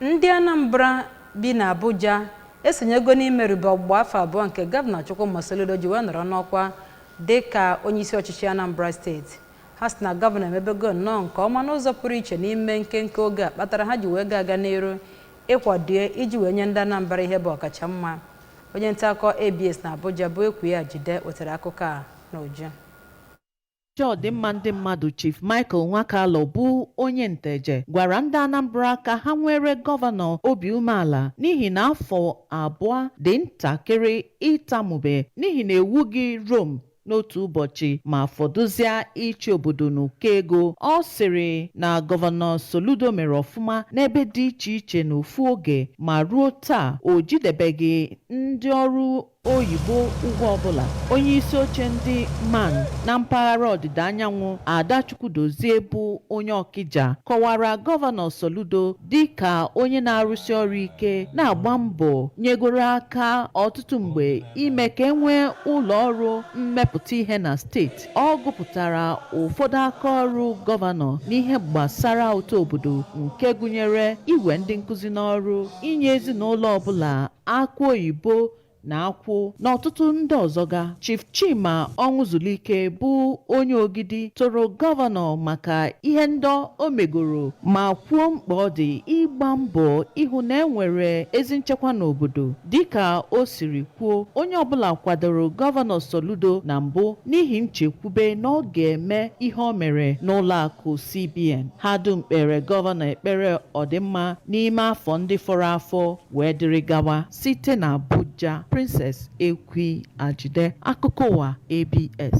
Ndị Anambra bi n'Abuja esonyego n'imerube ọgbụgba afọ 2 nke Gọvanọ Chukwuma Soludo ji wee nọrọ n'ọkwa dị ka onyeisi ọchịchị Anambra Steeti. Ha sị na gọvanọ emebego nnọọ nke ọma n'ụzọ pụrụ iche n'ime nkenke oge a kpatara ha ji wee ga-aga n'iru ịkwado iji wee nye ndị Anambra ihe bụ ọkacha mma. Onye nta akụkọ ABS na Abuja bụ Ekwu Ajide wetara akụkọ a n'uju. Ọchịchị ọdịmma ndị mmadụ, Chief Michael Nwakalọ bụ onye Nteje, gwara ndị Anambra ka ha nwere gọvanọ obi umeala n'ihi na afọ 2 dị ntakịrị ịtamube, n'ihi na ewughị Rome n'otu ụbọchị ma fọdụzịa ịchị obodo n'ụkọ ego. Ọ sịrị na Gọvanọ Soludo mere ọfụma n'ebe dị iche iche n'ofu oge, ma ruo taa o jidebeghị ndị ọrụ oyibo ụgwọ ọbụla. Onye isi oche ndị MAN na mpaghara ọdịda anyanwụ, Ada Chukwudozie bụ onye Ọkịja, kọwara Gọvanọ Soludo dịka onye na-arụsi ọrụ ike, na-agba mbọ nyegoro aka ọtụtụ mgbe ime ka e nwee ụlọ ọrụ mmepụta ihe na steeti. Ọ gụpụtara ụfọdụ aka ọrụ gọvanọ n'ihe gbasara ụtọ obodo, nke gụnyere iwe ndị nkụzi n'ọrụ, inye ezinụlọ ọbụla akụ oyibo na akwụ, na ọtụtụ ndị ọzọ ga. Chief Chima Ọnwụzulike bụ onye Ogidi toro gọvanọ maka ihe ndị o megoro ma kwuo mkpa ọ dị ịgba mbọ ịhụ na e nwere ezi nchekwa n'obodo. Dịka o siri kwuo, onye ọbụla kwadoro Gọvanọ Soludo na mbụ n'ihi nchekwube na ọ ga-eme ihe o mere n'ụlọ akụ CBN. Ha dum kpere gọvanọ ekpere ọdịmma n'ime afọ ndị fọrọ afọ wee dịrị gawa. Site na Abuja, Princess Ekwi Ajide, akụkọ ụwa ABS.